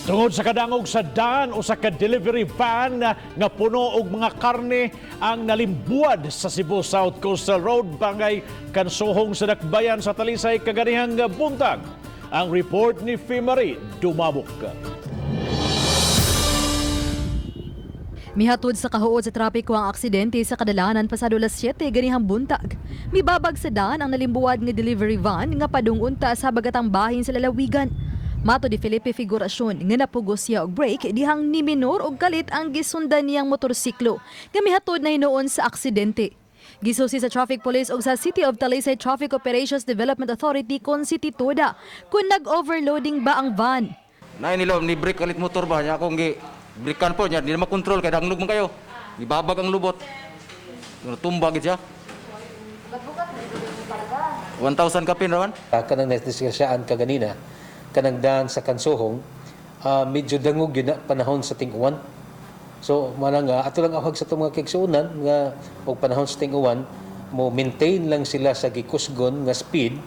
Tungod sa kadangog sa daan, usa ka delivery van nga puno og mga karne ang nalimbuad sa Cebu South Coastal Road, bangay Kansuhong sa Dakbayan sa Talisay kaganihang buntag. Ang report ni Fimari Dumabok. Mihatod sa kahuod sa trapiko ang aksidente sa kadalanan pasado alas 7 ganihang buntag. Mibabag sa daan ang nalimbuwad nga delivery van nga padung unta sa bagatang bahin sa lalawigan. Matod ni Felipe Figuracion nga napugos siya og brake dihang ni minor og kalit ang gisundan niyang motorsiklo nga mihatod na hinuon sa aksidente. Gisusi sa Traffic Police ug sa City of Talisay Traffic Operations Development Authority kon City Toda kung nag-overloading ba ang van. Nay nila ni brake kalit motor ba niya akong gi brakean po niya, di na makontrol kay dangnog man kayo. Gibabag ang lubot. Tumba gid siya. 1,000 kapin rawan. Kanang nadiskusyaan kaganina, kanang daan sa Kansuhong, medyo dangog yun na panahon sa ting-uwan. So, manang ato lang awhag sa itong mga kaigsuonan nga og panahon sa ting-uwan, mo maintain lang sila sa gikusgon nga speed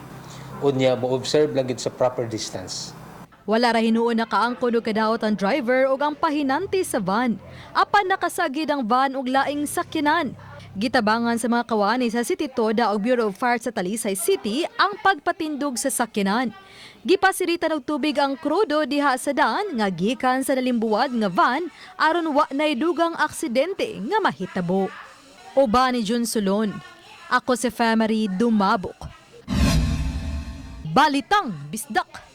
unya mo observe lang gid sa proper distance. Wala ra hinuon nakaangkon og kadaot ang driver ug ang pahinante sa van. Apan nakasagid ang van og laing sakyanan. Gitabangan sa mga kawani sa City Toda ug Bureau of Fire sa Talisay City ang pagpatindog sa sakyanan. Gipasiritan og tubig ang krudo diha sa daan nga gikan sa nalimbuwad nga van aron wa nay dugang aksidente nga mahitabo. Uban ni Jun Sulon. Ako si Family Dumabok. Balitang Bisdak.